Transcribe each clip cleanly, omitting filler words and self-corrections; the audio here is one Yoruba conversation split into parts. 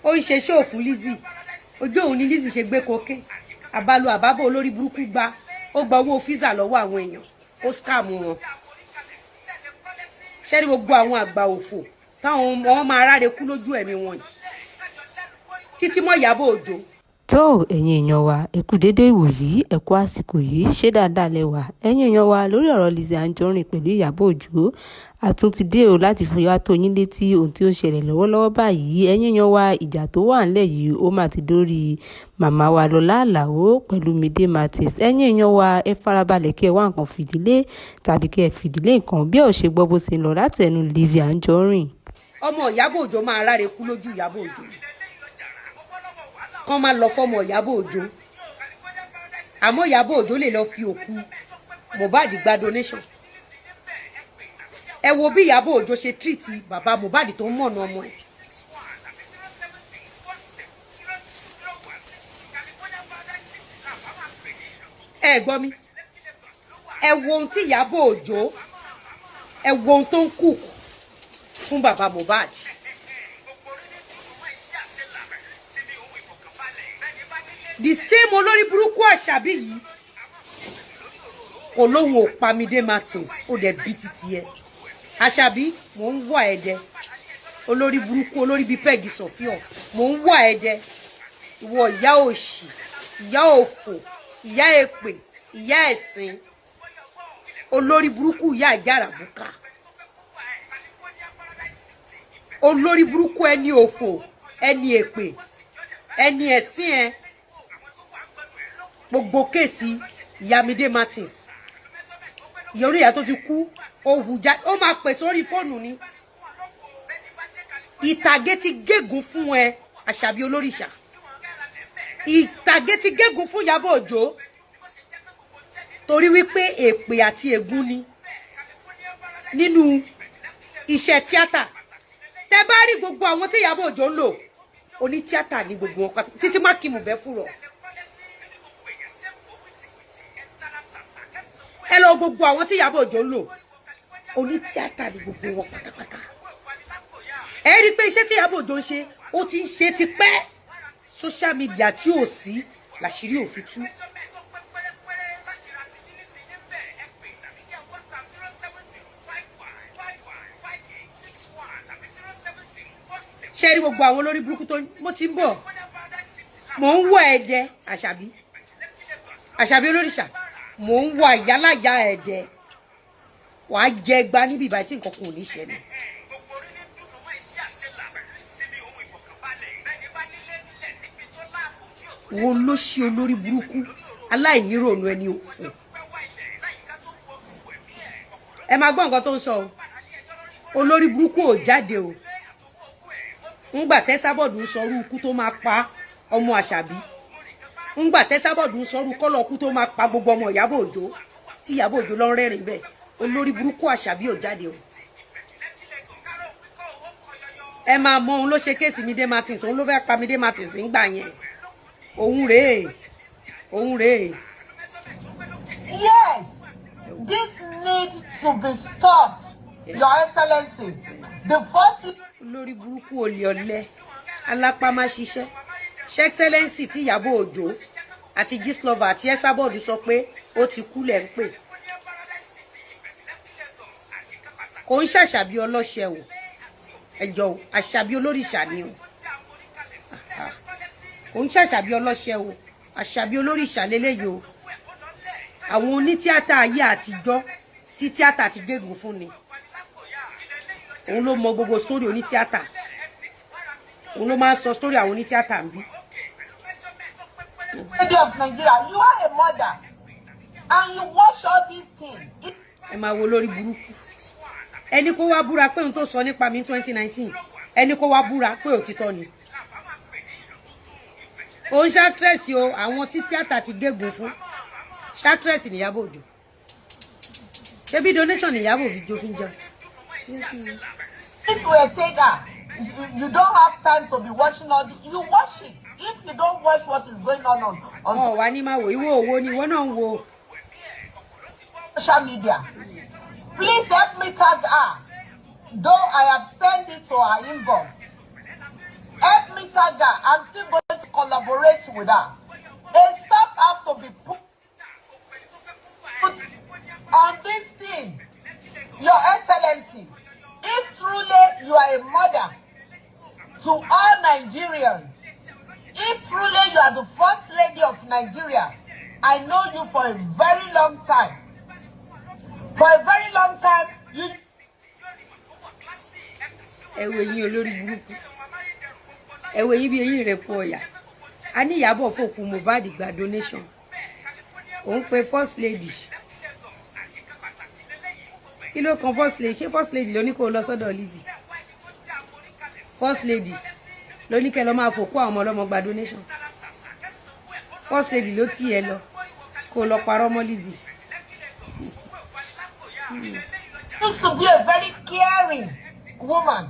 Ó ń ṣe show fún Lizzy. Ojú òun ni Lizzy ṣe gbé cocaine àbálò àbábọ̀. Olórí burúkú gba, ó gba owó fíìsà lọ́wọ́ àwọn èèyàn, ó scam wọn. Ṣé ní gbogbo àwọn àgbà òfò táwọn ọmọ máa ráre kú lójú ẹ̀mí wọn yìí, títí mọ́ Ìyábọ̀ Òjó. Tó, ẹ̀yin èèyàn wa, ẹ kú dédé ìwòyí, ẹ kú àsìkò yìí. Ṣé dáadáa lẹ wà, ẹ̀yin èèyàn wa? Lórí ọ̀rọ̀ Lizzy Anjorin pẹ̀lú Ìyábọ̀ Òjó, àtún ti dé o láti fi wá tó yín létí ohun tí ó ń ṣẹlẹ̀ lọ́wọ́lọ́wọ́ báyìí. Ẹ̀yin èèyàn wa, ìjà tó wà ńlẹ̀ yìí, ó mà ti dórí màmá wa Lọlá Àlàó pẹ̀lú Mide Martins. Ẹ̀yin èèyàn wa, ẹ farabalẹ̀ kí ẹ wá nǹkan fìdílé tàbí kí ẹ fìdílé nǹkan bí ẹ ò ṣe gbọ́ bó ṣe ń lọ láti ẹnu Lizzy Anjorin. Ọmọ Ìyábọ̀ Òjó máa ráre kú lójú Ìyábọ̀ Òjó. Kán máa lọ fọmọ Ìyábọ̀ Òjó, àmọ́ Ìyábọ̀ Òjó lè lọ fi òkú Mohbad gba donation. Ẹ wo bí Ìyábọ̀ Òjó ṣe treat bàbá Mohbad tó ń mọ̀nà ọmọ ẹ̀. Ẹ gbọ́ mi, ẹ wo ohun tí Ìyábọ̀ Òjó, ẹ wo ohun tó ń cook fún bàbá Mohbad. The same olórí burúkú Àṣàbí yìí kò lóhun ò pa Mide Martins, ó dẹ̀ bí títí ẹ. Àṣàbí, mò ń wà ẹ dẹ. Olórí burúkú, olórí bíi pẹ́ẹ́gì sọ̀fíọ̀, mò ń wà ẹ dẹ. Ìwọ ìyá òṣì, ìyá òfò, ìyá èpè, ìyá ẹ̀sìn, olórí burúkú, ìyá àjàràbùkà, olórí burúkú, ẹni òfò, ẹni èpè, ẹni ẹ̀sìn ẹ. Gbogbo case ìyá Mide Martins, ìyá oníyà tó ti kú, ó hù já, ó máa pè sórí fóònù ni. Ìtàgé ti gégùn fún ẹ, Àṣàbí olórìṣà. Ìtàgé ti gégùn fún Ìyábọ̀ Òjó, torí wípé èpè àti ègún ni nínú iṣẹ́ tíátà. Tẹ bá rí gbogbo àwọn tí Ìyábọ̀ Òjó ń lò, oní tíátà ní gbogbo wọn, títí má kí mú bẹ́ fúrọ̀. Ẹ lọ, gbogbo àwọn tí Ìyábọ̀ Òjó ń lò, oní tíátà ní gbogbo wọn pátápátá. Ẹ rí i pé iṣẹ́ tí Ìyábọ̀ Òjó ń ṣe, ó ti ń ṣe tipẹ́. Social media tí ò sí làṣírí ò fi tú. Ṣé rí gbogbo àwọn olórí burúkú tó mo ti ń bọ̀, mò ń wọ ẹ̀dẹ Àṣàbí, Àṣàbí olórìṣà, mò ń wọ àyálàyà ẹ̀dẹ. Wàá jẹ gba níbi ìbàdí tí nǹkan kan ò ní ṣẹlẹ̀. Wo ló ṣe olórí burúkú aláìníròònú ẹni òfò. Ẹ máa gbọ́ nǹkan tó ń sọ o. Olórí burúkú ò jáde o. Ńgbà tẹ́sábọ̀dù ń sọrú ikú tó máa pa ọmọ Àṣàbí, ńgbà tẹ́sábọ̀dù ń sọrú kọ́lọ̀ ikú tó máa pa gbogbo ọmọ Ìyábọ̀ Òjó, tí Ìyábọ̀ Òjó lọ ń rẹ́rìn bẹ́ẹ̀, olórí burúkú Àṣàbí ò jáde o. Ẹ máa mọ òun ló ṣe case Mide Martins, òun ló fẹ́ pa Mide Martins ńgbà yẹn. Òun rèé, òun rèé. Yes, this needs to be stopped, Your Excellency. The first. Olórí burúkú, olè, ọ̀lẹ, alápá má ṣiṣẹ́. Ṣé Excellency tí Ìyábọ̀ Òjó àti Gistlover àti Esabod sọ pé ó ti kú lẹ̀ ń pè? Kò ń ṣàṣàbí ọlọ́ṣẹ́ o. Ẹjọ́ o, Àṣàbí olórìṣà ni o. Kò ń ṣàṣàbí ọlọ́ṣẹ́ o, Àṣàbí olórìṣà lélẹ́yìí o. Àwọn onítíátà ayé àtijọ́ tí tíátà ti gégùn fún ni. Òun ló mọ gbogbo story onítíátà, òun ló máa ń sọ story àwọn onítíátà ń bí. Lady of Nigeria, you are a mother and you watch all these things. Ẹ máa wo lórí burúkú. Ẹni kó wá búra pé ohun tó sọ nípa mi 2019, ẹni kó wá búra pé òtítọ́ ni. Òun ṣàtírẹ́sì o. Àwọn tí tíátà ti gégùn fún, ṣàtírẹ́sì ní Ìyábọ̀ Òjó. Ṣebí donation ní Ìyábọ̀ Òjó fi ń jẹun. If you a taker, you don't have time to be watching all this. You watch it. If you don't watch what is going on Ọ̀ wá ní máa wò. Ìwọ òwò ni ìwọ náà ń wo. social media, please help me tag her. Though I have sent it to her inbox. Help me tag her. I'm still going to collaborate with her. A stop have to be put on this thing. Your Excellency, if truly you are a mother to all Nigerians, if truly you are the first lady of Nigeria, I know you for a very long time. For a very long time, you Ẹ wo eyín olórí burúkú, ẹ wo eyín bí eyín rẹ̀ kú ọ̀yà. A ní Ìyábọ̀ fòkú Mohbad gba donation, òun pe first lady. Kí ló kan first lady? Ṣé first lady ló ní kó o lọ sọ́dọ̀ Lizzy? First lady ló ní kẹ́ lọ máa fòkú àwọn ọmọ ọlọ́mọ gba donation? First lady ló tì ẹ lọ kó o lọ parọ́ mọ́ Lizzy? Used to be a very caring woman.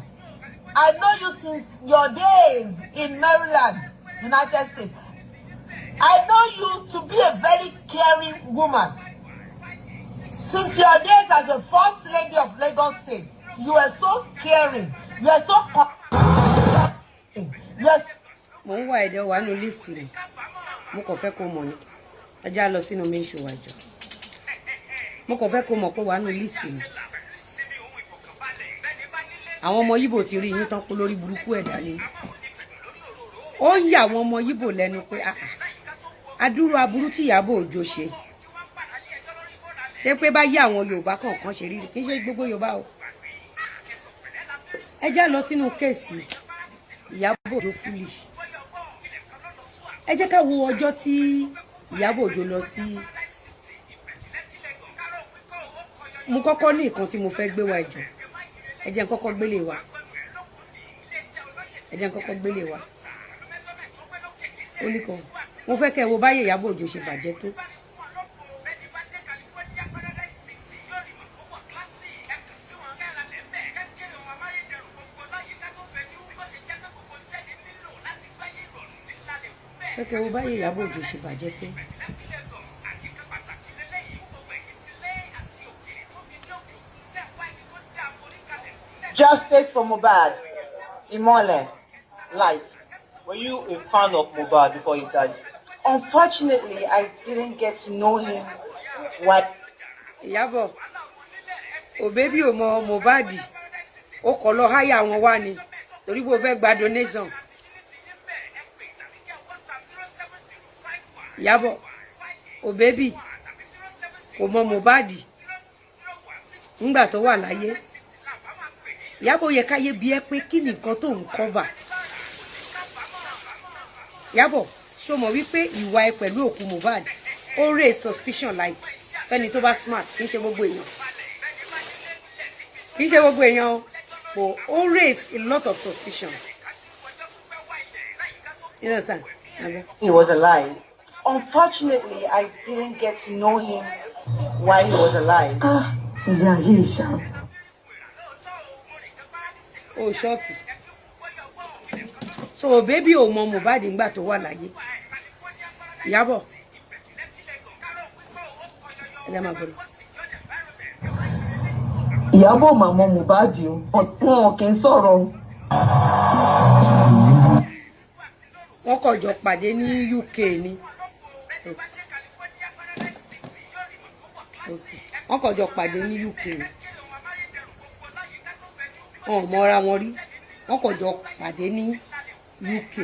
I know you since your days in Maryland, United States. I know you to be a very caring woman. Since your days as the first lady of Lagos State, you were so caring. You are so you are Mo ń wá ẹ̀dẹ̀ wà nínú list mi. Mo kàn fẹ́ kó mọ̀ ni. Ẹ já lọ sínú main show àjọ. Mo kàn fẹ́ kó mọ̀ pé wà nínú list mi. Àwọn ọmọ Yíbò ti rí yín tán kó lórí burúkú ẹ̀dá ni. Ó ń yà àwọn ọmọ Yíbò lẹ́nu pé, ah ah, adúrú aburú tí Ìyábọ̀ Òjó ṣe, ṣé pé bá yí àwọn Yorùbá kọ̀ọ̀kan ṣe rí? Kì í ṣe gbogbo Yorùbá o. Ẹ já lọ sínú case Ìyábọ̀ Òjó fúlì. Ẹ jẹ́ ká wo ọjọ́ tí Ìyábọ̀ Òjó lọ sí. Mo kọ́kọ́ ní nǹkan tí mo fẹ́ gbé wa ìjọ. Ẹ jẹ́ n kọ́kọ́ gbélé wa, ẹ jẹ́ n kọ́kọ́ gbélé wa. Ó ní kan mo fẹ́ kẹ́ ẹ wo báyìí Ìyábọ̀ Òjó ṣe bàjẹ́ tó. Fẹ́ kẹ́ ẹ wo báyìí Ìyábọ̀ Òjó ṣe bàjẹ́ tó. Justice for Mohbad. Imole. Life. Were you a fan of Mohbad before he died? Unfortunately, I didn't get to know him while Ìyábọ̀ òbébí ò mọ Mohbad, ó kọ̀ lọ háyà wọn wá ni torí pé ó fẹ́ gba donation. Ìyábọ̀ òbébí kò mọ Mohbad ńgbà tó wà láyé. Ìyábọ̀, yẹ káyé bí ẹ pé kí ni nǹkan tó ń cover. Ìyábọ̀, ṣó mọ̀ wípé ìwà ẹ pẹ̀lú òkú Mohbad, ó raise suspicion, like fẹ́ni tó bá smart? Kì í ṣe gbogbo èèyàn, kì í ṣe gbogbo èèyàn o, but ó raise a lot of suspicion. You understand? Àgbẹ̀. He was alive. Unfortunately, I didn't get to know him while he was alive. Ah, ilé ayé ìṣá. Ó shock. So baby ò mọ Mohbad ńgbà tó wà láyé. Ìyábọ̀, ẹ jẹ́ máa gbọ́dọ̀. Ìyábọ̀ màmá Mohbad o, wọn kì í sọ̀rọ̀ o. Wọ́n kàn jọ pàdé ní UK ni. Wọ́n kàn jọ pàdé ní UK ni. Wọn ò mọra wọn rí, wọ́n kàn jọ pàdé ní UK.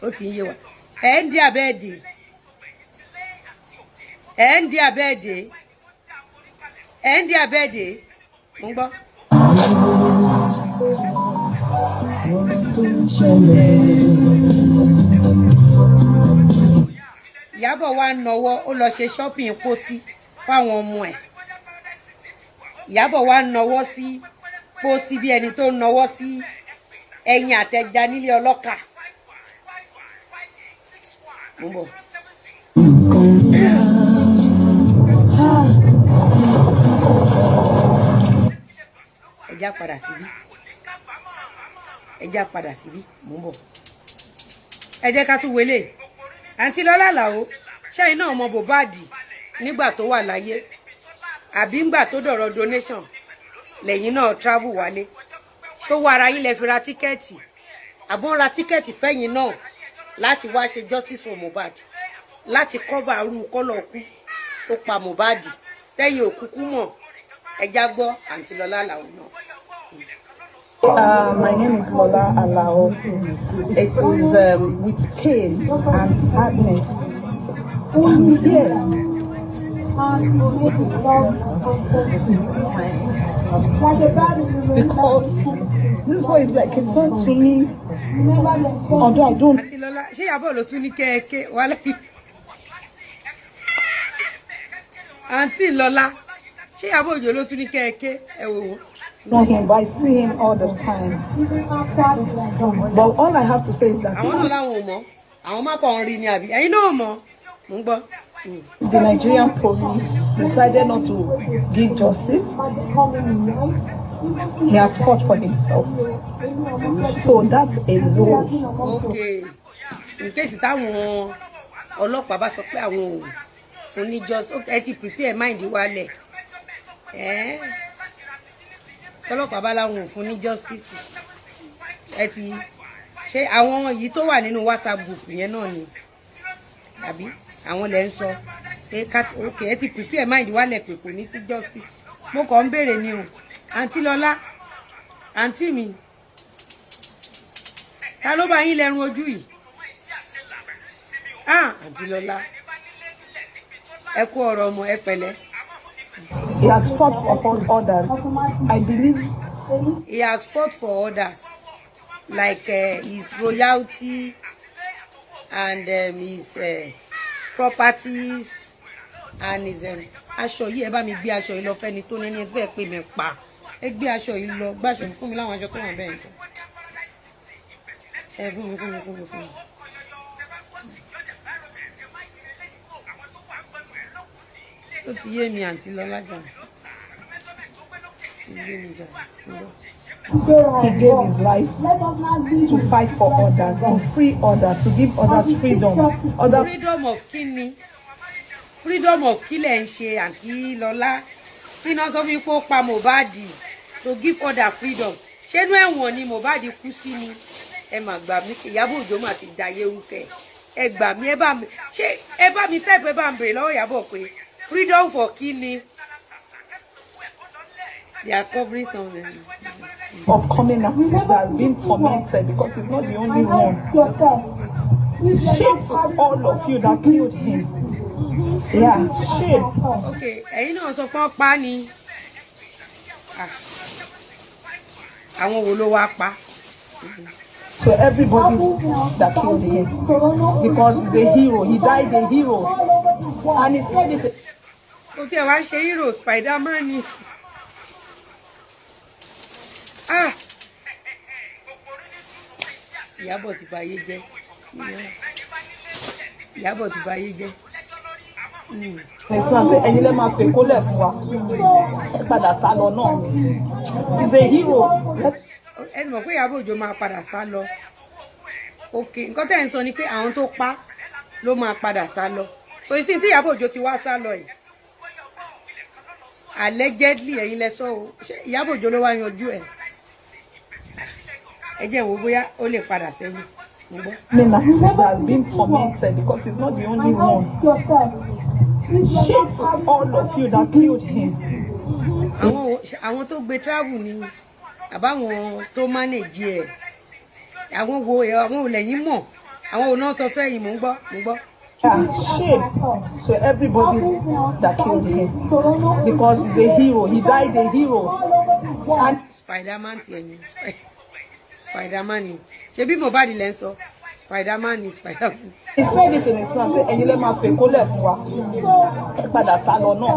Ó ti ń yé wa. Ẹ̀ ń di abẹ́ẹ̀dì, ẹ̀ ń di abẹ́ẹ̀dì, ẹ̀ ń di abẹ́ẹ̀dì. Mo ń gbọ́. Ohun tó ń ṣẹlẹ̀. Ìyábọ̀ wa nọwọ́, ó lọ ṣe shopping pósí fáwọn ọmọ ẹ̀. Ìyábọ̀ wa nọwọ́ sí pósí bí ẹni tó nọwọ́ sí ẹyin àtẹja nílé ọlọ́kà. Mo ń bọ̀. Nǹkan ńlá. Ah. Ẹ já padà síbí, ẹ já padà síbí. Mo ń bọ̀. Ẹ jẹ́ ká tún wọlé. Àǹtí Lọ́lá Àlàó, ṣẹ́yìn náà mọ Mohbad nígbà tó wà láyé, àbí ńgbà tó dọ̀rọ̀ donation lẹ́yìn náà travel wálé? Ṣówó ara yín lẹ fi ra ticket? Àbọ̀n ra ticket fẹ́yìn náà láti wá ṣe justice for Mohbad, láti cover arú kọ́lọ̀ kú tó pa Mohbad tẹ́yìn òkúkú mọ̀? Ẹja gbọ́ àǹtí Lọlá làwọn náà. My name is Lola Alao. It is with pain and sadness. I'm here. Because this boy is like a son to me. Although I don't Àǹtí Lọlá, ṣé Ìyábọ̀ ló tún ní kẹ́ẹ̀kẹ́ wálé? Àǹtí Lọlá, ṣé Ìyábọ̀ Òjó ló tún ní kẹ́ẹ̀kẹ́? Ẹ wò wọ́n. Know him, but I see him all the time. But all I have to say is that Àwọn náà láwọn ò mọ̀, àwọn má kàn ń rí ni, àbí ẹ̀yin náà mọ̀? Mò ń gbọ́. The Nigerian police decided not to give justice. He has fought for himself. So that alone Ok, in case táwọn ọlọ́pàá bá sọ pé àwọn ò fún ní just, ẹ ti prepare mind wálẹ̀ ẹ́. Tọ́lọ́pàá bá láwọn ò fún ní justice, ẹ ti ṣe àwọn yìí tó wà nínú WhatsApp group yẹn náà ni, àbí àwọn lẹ ń sọ pé? Ok, ẹ ti prepare mind wálẹ̀ pé kò ní sí justice. Mo kàn ń béèrè ni o, àǹtí Lọlá. Àǹtí mi, ta ló bá yín lẹ́run ojú yìí? Ah, àǹtí Lọlá, ẹ kú ọ̀rọ̀ ọmọ, ẹ pẹ̀lẹ́. He has fought upon others. I believe He has fought for others, like his royalty and his properties and his aṣọ yìí. Ẹ bá mi gbé aṣọ yìí lọ fẹ́ni tó ní ẹni ẹ fẹ́ pè mí pa. Ẹ gbé aṣọ yìí lọ, gbé aṣọ yìí fún mi, láwọn aṣọ tó wà bẹ́ẹ̀ jọ. Ẹ fún mi, fún mi, fún mi, fún mi. Ó ti yé mi, àǹtí Lọlá jà, ti yé mi jà, ń bọ̀. He gave his life to fight for others, to free others, to give others freedom. Other Freedom of kíni? Freedom of kí lẹ̀ ń ṣe, àǹtí Lọlá? Kí náà sọ fún mi pé ó pa Mohbad to give other freedom? Ṣé inú ẹ̀wọ̀n ni Mohbad kú sí ni? Ẹ mà gbà mí, Ìyábọ̀ Òjó mà ti dayé rúkẹ. Ẹ gbà mí, ẹ bá mi ṣé, ẹ bá mi tẹ́pẹ́, bá ń bèrè lọ́wọ́ Ìyábọ̀ pé freedom for kíni? They are covering something. Upcoming artists that has been tormented, because he's not the only one. Shame to all of you that killed him. Yeah, shame. Ok, ẹ̀yin náà sọ pé wọ́n pa á ni. Ah. Àwọn wo ló wá pa? To everybody that killed him. Because he's a hero. He died a hero. And he said it. Kò tí ẹ wá ń ṣe hero, Spiderman ni. Ah, Ìyábọ̀ ti bà ayé jẹ́. Ìyábọ̀ ti bà ayé jẹ́. Ẹ̀sán pé ẹ̀yin lẹ́ máa fè kólẹ̀ fún wa. Ẹ padà sá lọ náà. He's a hero. Ẹ ti mọ̀ pé Ìyábọ̀ Òjó máa padà sá lọ. Ok, nǹkan tẹ́ ẹ̀ ń sọ ni pé àwọn tó pa ló máa padà sá lọ. So ìsìn tí Ìyábọ̀ Òjó ti wá sá lọ yìí, allegedly, ẹ̀yin lẹ sọ o, ṣé Ìyábọ̀ Òjó ló wá yanjú ẹ̀? Ẹ jẹ́ wo bóyá ó lè padà sẹ́yìn, mo gbọ́. Artist that has been tormented, because he's not the only one. Shame to all of you that killed him. Àwọn tó gbé travel ni, àbáwọn tó manage ẹ̀? Àwọn wo? Àwọn ò lẹ́yìn mọ̀? Àwọn ò náà sọ fẹ́yìn? Mò ń gbọ́, mò ń gbọ́. Yeah, shame to everybody that killed him. Because he's a hero. He died a hero. And Spiderman ti ẹ̀yìn Spiderman ni. Ṣebí Mohbad lẹ́ ń sọ? Spiderman ni, Spiderman. He said it in his song pé ẹ̀yin lẹ́ máa fè kólẹ̀ fún wa. Ẹ padà sá lọ náà.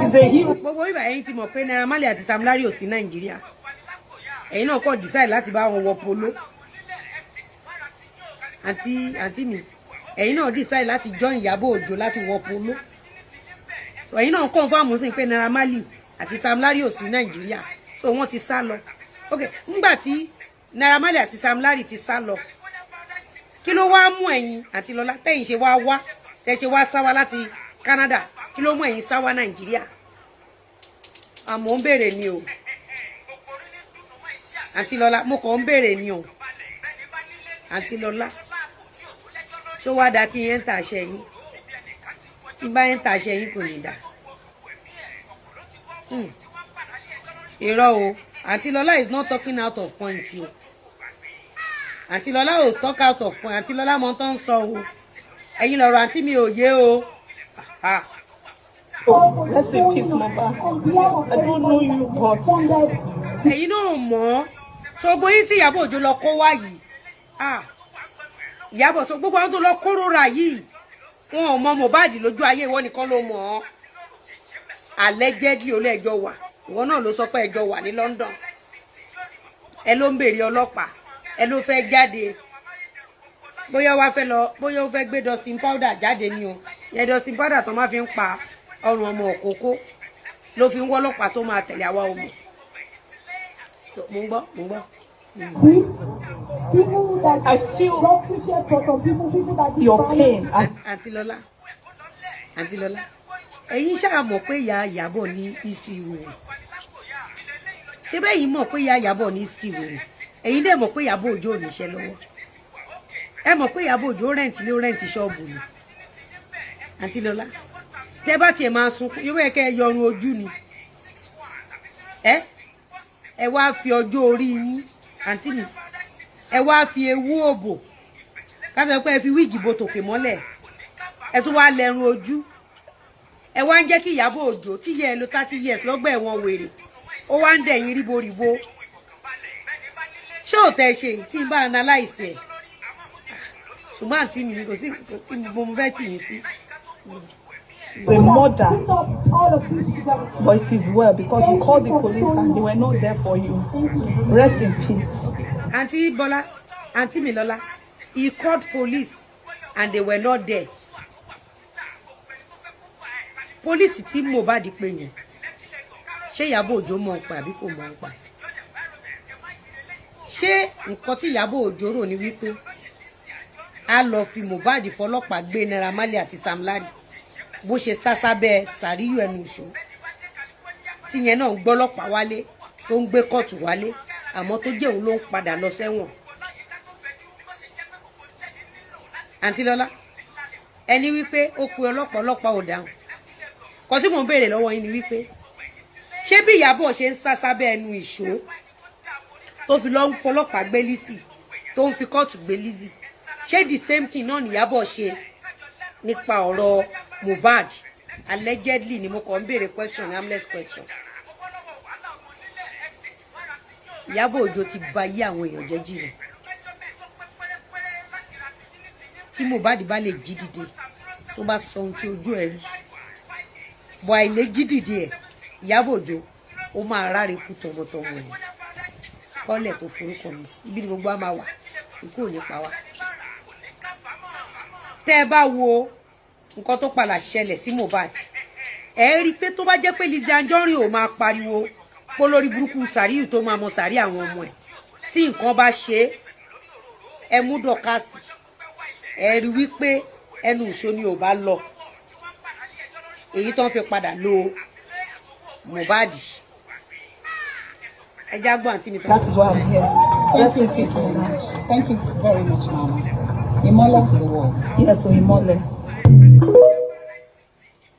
He's a hero. Gbogbo ibà, ẹ̀yin ti mọ̀ pé Naira Marley àti Sam Larry ò sí Nàìjíríà. Ẹ̀yin náà kọ́ decide láti bá wọn wọ polo. Àǹtí mi, ẹ̀yin náà decide láti join Ìyábọ̀ Òjó láti wọ polo. So ẹ̀yin náà confirm sí pé Naira Marley àti Sam Larry ò sí Nàìjíríà, so wọ́n ti sá lọ. Ok, ńgbà tí Naira Marley àti Sam Larry ti sá lọ, kí ló wá mú ẹ̀yin àti Lọlá tẹ̀yin ṣe wá wá, tẹ̀ ṣe wá sá wá láti Canada? Kí ló mú ẹ̀yin sá wá Nàìjíríà? Àmọ́ ń béèrè ni o, àǹtí Lọlá, mo kàn ń béèrè ni o. Àǹtí Lọlá, ṣó wá dáa kí n enter iṣẹ́ yín? Tí bá enter iṣẹ́ yín, kò ní dáa. Irọ́ o, Àǹtí Lọlá is not talking out of point o. Àǹtí Lọlá ò talk out of point. Àǹtí Lọlá mọ tó ń sọ o. Ẹ̀yin lọ̀rọ̀ àǹtí mi ò yé o. Ah. Rest in peace, Mohbad. I don't know you, but Ẹ̀yin náà mọ̀ ọ́ so gbogbo yín tí Ìyábọ̀ Òjó lọ kó wá yìí, ah, Ìyábọ̀, so gbogbo àwọn tó lọ kóró yìí, wọn ò mọ Mohbad lójú ayé, ìwọ nìkan ló mọ̀ ọ́. Allegedly, olú ẹjọ́ wà, ìwọ náà ló sọ pé ẹjọ́ wà ní London. Ẹ ló ń béèrè ọlọ́pàá, ẹ ló fẹ́ jáde, bóyá wàá fẹ́ lọ, bóyá ó fẹ́ gbé dusting powder jáde ni o. Yẹn dusting powder tó máa fi ń pa ọrùn ọmọ òkókó ló fi ń wọ́ ọlọ́pàá tó máa tẹ̀lé àwa ọmọ. So mo ń gbọ́, mo ń gbọ́. I feel your pain. Àǹtí Lọlá, Àǹtí Lọlá, ẹ̀yin ṣáà mọ̀ pé ìyá Ìyábọ̀ ní history wèrè. Ṣé bẹ́ẹ̀ yìí mọ̀ pé ìyá Ìyábọ̀ ní history wèrè? Ẹ̀yin dẹ̀ mọ̀ pé Ìyábọ̀ Òjó ò níṣẹ́ lọ́wọ́. Ẹ mọ̀ pé Ìyábọ̀ Òjó rent lé, rent ṣọ́ọ̀bù ni. Àǹtí Lọlá, tẹ́ bá tiẹ̀ máa sunkún, yóò yẹ kẹ́ ẹ yọrun ojú ni. Ẹ wá fi ọjọ́ orí yín, àǹtí mi, ẹ wá fi ewu òbò ká sọ pé ẹ fi wig bo tòkè mọ́lẹ̀, ẹ tún wá lẹ́run ojú, ẹ wá ń jẹ́ kí Ìyábọ̀ Òjó tí yẹ ẹ lo 30 years lọ́gbà ẹ̀wọ̀n wèrè, ó wá ń dẹ̀yìn ríboríbo. Ṣé ò tẹ́ ṣe tí n bá analyse ẹ̀? Ṣùgbọ́n àǹtí mi ni kò sí mo fẹ́ tì yín sí. A mother, but it is well because you called the police and they were not there for you. Rest in peace. Àǹtí Bọ́lá, àǹtí mi Lọ́lá, he called police and they were not there. Police tí Mohbad pè yẹn, ṣé Ìyábọ̀ Òjó mọ̀ ń pa àbí kò mọ̀ ń pa? Ṣé nǹkan tí Ìyábọ̀ Òjó rò ní wípé a lọ fi Mohbad fọlọ́pàá gbé Naira Marley àti Sam Larry, bó ṣe sá sábẹ́ Sàríyù ẹnu ìṣó tíyẹn náà ń gbọ́lọ́pàá wálé, tó ń gbé kóòtù wálé, àmọ́ tó jẹ́ òun ló ń padà lọ sẹ́wọ̀n? Àǹtí Lọ́lá, ẹni wípé ó pe ọlọ́pàá, ọlọ́pàá ò dáhùn. Kan tí mò ń béèrè lọ́wọ́ yín ni wípé, ṣé bí Ìyábọ̀ ṣe ń sá sábẹ́ ẹnu ìṣó tó fi lọ ń fọlọ́pàá gbé Lizzy, tó ń fi kóòtù gbé Lizzy, ṣé the same thing náà nìyábọ̀ ṣe nípa ọ̀rọ̀ Mohbad? Allegedly ni mo kàn ń béèrè question, harmless question. Ìyábọ̀ Òjó ti ba yí àwọn èèyàn jẹ́ jìnnà. Tí Mohbad bá lè jí dìde, tó bá sọ ohun tí ojú ẹ̀ rí bọ̀, àìlè jí dìde ẹ̀, Ìyábọ̀ Òjó, ó máa ráre kú tọmọtọmọ ẹ̀. Kọ́lẹ̀ kó forúkọ mi sí ibi ni gbogbo á máa wà, ikú ò ní pa wá. Tẹ́ ẹ bá wo nǹkan tó padà ṣẹlẹ̀ sí Mohbad, ẹ rí i pé tó bá jẹ́ pé Lizzy Anjorin ò máa pariwo pé lórí burúkú Sàríyù tó máa mọ sàrí àwọn ọmọ ẹ̀, tí nǹkan bá ṣe é, ẹ mú Dorcas, ẹ rí wípé ẹnu ìṣó ni ò bá lọ, èyí tó ń fi padà lo Mohbad. Ẹ já gbọ́ àǹtí mi tó. That is why I'm here. Thank Rest in you. Peace, Mohbad. Thank you very much, Mama. Ìmọ́lẹ̀ to the world. Yes, so Imole.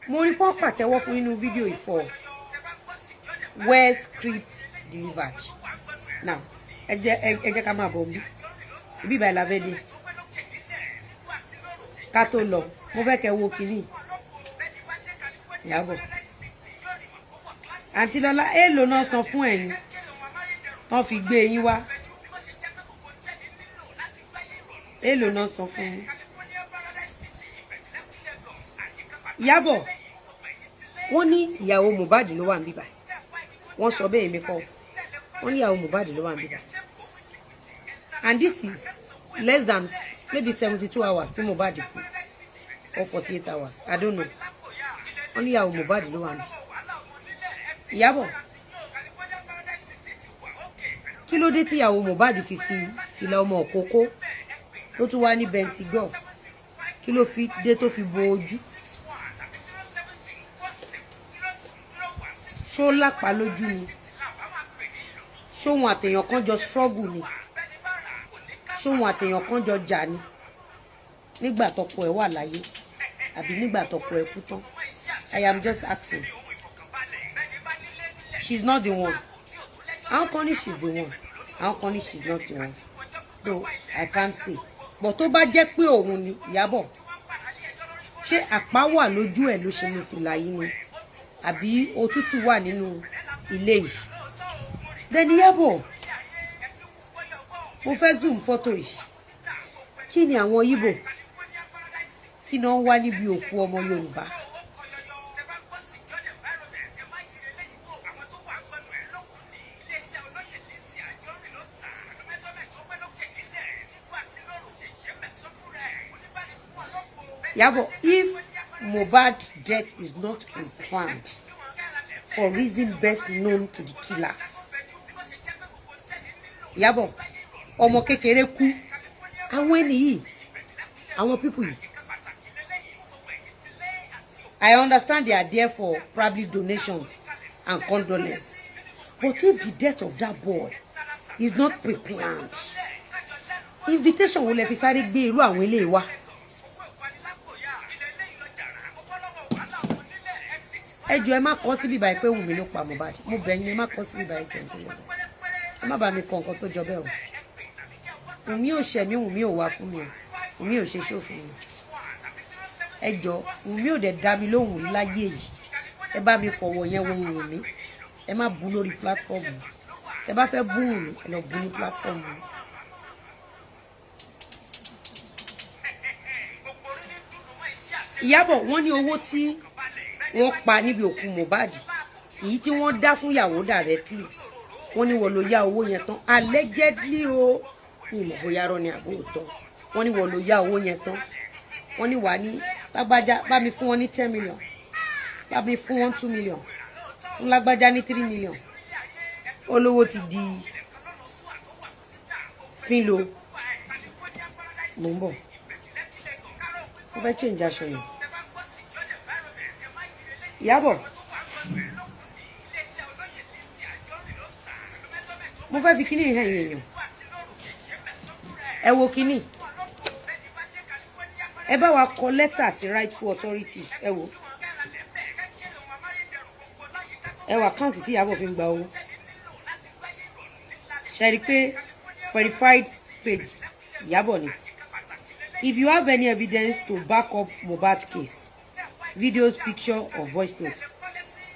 Mo rí pọ́n pàtẹ́wọ́ fún nínú fídíò ìfọ̀ well script delivered. Now ẹ jẹ́ ká máa bọ̀ bí ibi ìbàlẹ̀ la fẹ́ dé. Ká tó lọ, mo fẹ́ kẹ́ wo kínní Ìyábọ̀. Àǹtí Lọ́lá, èèlò náà san fún ẹ̀yin tán fi gbé yín wá? Èèlò náà san fún yín? Ìyábọ̀, wọ́n ní ìyàwó Mohbad ló wà níbí báyìí. Wọ́n sọ bẹ́ẹ̀, èmi kọ́. Wọ́n ní ìyàwó Mohbad ló wà níbí báyìí, and this is less than maybe 72 hours tí Mohbad kú, or 48 hours, I don't know. Wọ́n ní ìyàwó Mohbad ló wà níbí. Ìyábọ̀, kí ló dé tí ìyàwó Mohbad fi fìlà ọmọ òkókó, tó tún wá ní bentigol? Kí ló fi dé tó fi bo ojú? Ṣó lápá lójú ni? Ṣóhun àtèèyàn kan jọ struggle ni? Ṣóhun àtèèyàn kan jọ jà ni nígbà tọkọ ẹ̀ wà láyé, àbí nígbà tọkọ ẹ̀ kú tán? I am just asking. She's not the one. Àwọn kan ní she's the one, àwọn kan ní she's not the one, though I can't say. But tó bá jẹ́ pé òun ni, Ìyábọ̀, ṣé àpá wà lójú ẹ̀ ló ṣe mú fìlà yìí ni, àbí òtútù wà nínú ilé yìí? Then Ìyábọ̀, mo fẹ́ zoom fọ́tò yìí. Kí ni àwọn Ìgbò, kí ni wọ́n wá níbi òkú ọmọ Yorùbá? Ìyábọ̀, if Mohbad death is not pre-planned for reason best known to the killers, Ìyábọ̀, ọmọ kékeré kú, àwọn ẹni yìí, àwọn people yìí, I understand they are there for probably donations and condolence, but if the death of that boy is not pre-planned, invitation wo lẹ fi sáré gbé irú àwọn eléyìí wá? Ẹ jọ̀ọ́, ẹ má kọ síbí báyìí pé Wùmí ló pa Mohbad. Mo bẹ̀ yín, ẹ má kọ síbí báyìí. Jọ̀ọ́, nítorí ọ̀rọ̀, ẹ má bá mi kọ nǹkan tó jọ bẹ́ẹ̀ o. Wùmí ò ṣẹ̀ mí, Wùmí ò wá fún mi o, Wùmí ò ṣe ṣó fún mi. Ẹ jọ̀ọ́, Wùmí ò dẹ̀ dá mi lóhùn rí láyé yìí. Ẹ bá mi fọwọ́ yẹn wo Wùmí. Ẹ má bu lórí platform. Ẹ bá fẹ́ bú Wùmí, ẹ lọ bú ní platform. Ìyábọ̀, wọ́n ní owó tí wọ́n pa níbi òkú Mohbad, èyí tí wọ́n dá fún ìyàwó directly, wọ́n ní wọ́n ló yá owó yẹn tán, allegedly o. Ní ìmọ̀ bóyá rọ́ ni àbó òótọ́. Wọ́n ní wọ́n ló yá owó yẹn tán. Wọ́n ní wàá ní lágbájá, bá mi fún wọn ní 10 million, bá mi fún wọn 2 million, fún lágbájá ní 3 million. Olówó ti di fínlo. Mò ń bọ̀, mo fẹ́ change aṣọ yẹn. Ìyábọ̀, mo fẹ́ fi kíní hàn yín. Èèyàn, ẹ wo kíní. Ẹ bá wa kọ lẹ́tà sí rightful authorities. Ẹ wo, ẹ wo account tí Ìyábọ̀ fi ń gba owó. Ṣe rí i pé verified page Ìyábọ̀ ni? If you have any evidence to back up Mohbad case, videos, picture or voice note,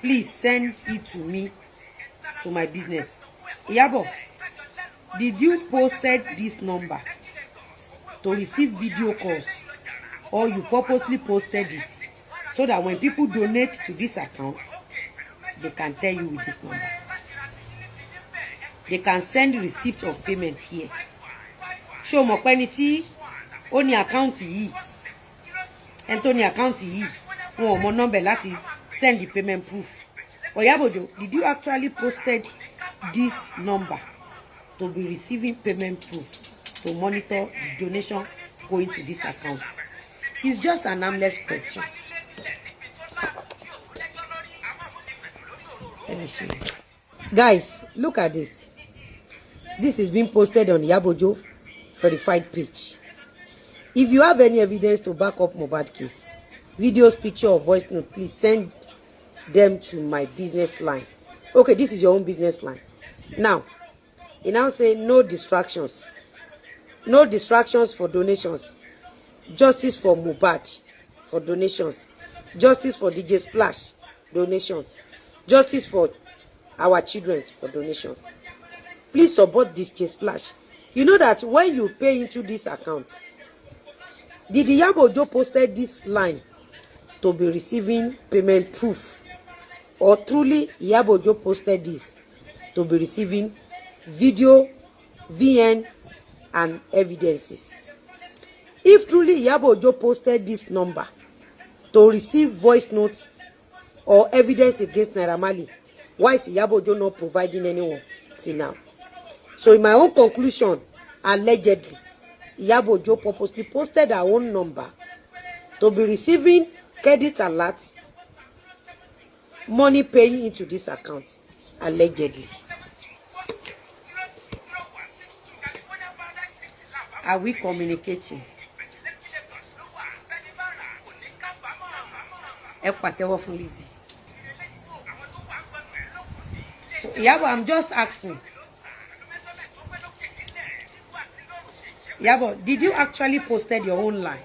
please send it to me, to my business. Ìyábọ̀, did you posted this number to receive video calls, or you purposely posted it so that when people donate to this account, they can tell you with this number, they can send receipt of payment here? Ṣé o mọ̀ pé ẹni tí ó ní account yìí, ẹni tó ní account yìí, wọn ò mọ nọ́mbẹ̀ láti send the payment proof? Iyabo Ojo, did you actually posted this number to be receiving payment proof, to monitor the donation going to this account? It's just an harmless question. Let me show you. Guys, look at this. This is being posted on Iyabo Ojo verified page. If you have any evidence to back up Mohbad case, videos, picture or voice note, please send them to my business line. Okay, this is your own business line. Now, it now say no distractions. No distractions for donations. Justice for Mohbad for donations. Justice for DJ Splash donations. Justice for our children for donations. Please support DJ Splash. You know that when you pay into this account, did Iyabo Ojo posted this line to be receiving payment proof, or truly Iyabo Ojo posted this to be receiving video, VN and evidences? If truly Iyabo Ojo posted this number to receive voice notes or evidence against Naira Marley, why is Iyabo Ojo not providing anyone till now? So in my own conclusion, allegedly, Iyabo Ojo purposely posted her own number to be receiving credit alerts, money paying into this account, allegedly. Are we communicating? Ẹ pàtẹ́wọ́ fún Lizzy. So Iyabo, I'm just asking. Iyabo, did you actually posted your own line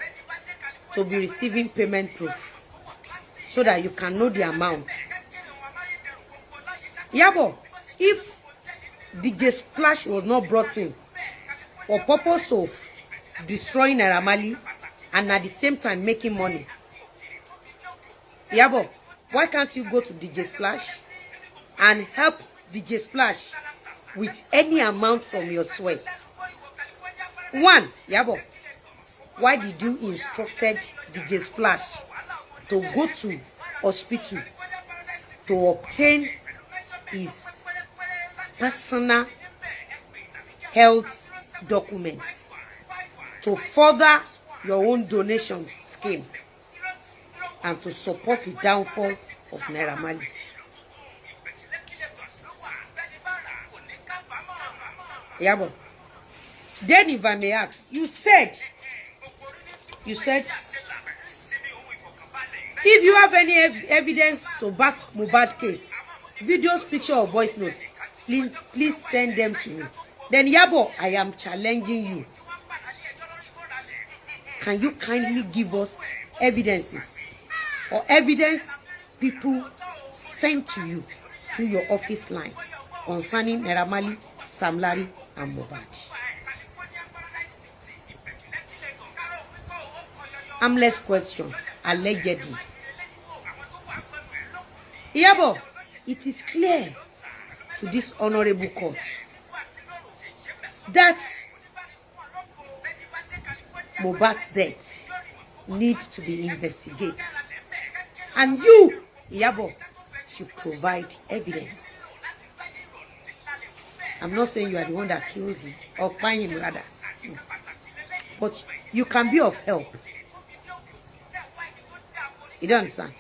to be receiving payment proof so that you can know the amount? Iyabo, if DJ Splash was not brought in for purpose of destroying Naira Marley and at the same time making money, Iyabo, why can't you go to DJ Splash and help DJ Splash with any amount from your sweat? One, Iyabo, why did you instructed DJ Splash to go to hospital to obtain his personal health documents to further your own donation scheme and to support the downfall of Naira Marley? Iyabo, then if I may ask, you said if you have any evidence to back Mohbad case, videos, picture or voice note, please, please send them to me. Then Iyabo, I am challenging you. Can you kindly give us evidences or evidence people sent to you through your office line concerning Naira Marley, Sam Larry and Mohbad? Harmless question, allegedly. Iyabo, it is clear to this honorable court that Mohbad's death needs to be investigated. And you, Iyabo, should provide evidence. I'm not saying you are the one that killed him, or find him rather. But you can be of help. You don't understand?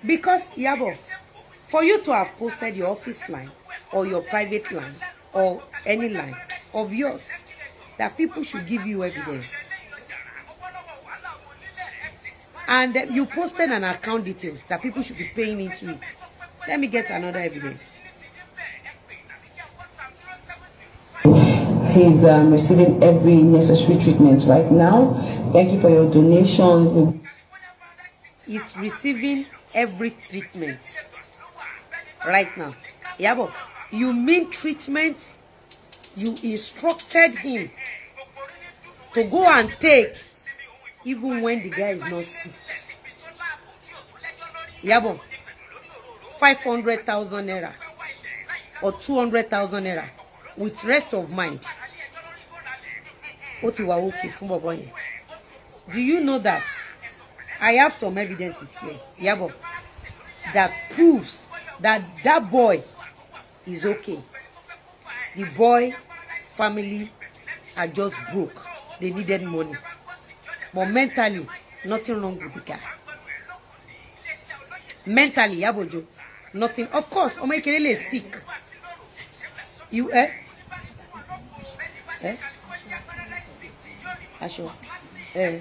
Because, Iyabo, for you to have posted your office line or your private line or any line of yours, that people should give you evidence. And you posted an account details that people should be paying into it. Let me get another evidence. He's receiving every necessary treatment right now. Thank you for your donations. He's receiving every treatment right now. Iyabo, you mean treatment you instructed him to go and take even when the guy is not sick? Iyabo, 500,000 naira or 200,000 naira with rest of mind. Ó ti wà okay fún bọ̀bọ̀ yẹn. Do you know that I have some evidences here, Iyabo, that proves that that boy is okay? The boy family are just broke. They needed money. But mentally, nothing wrong with the guy. Mentally, Iyabo Ojo, nothing. Of course, ọmọ kékeré lè sick. You, eh? Eh? Aṣọ. Eh?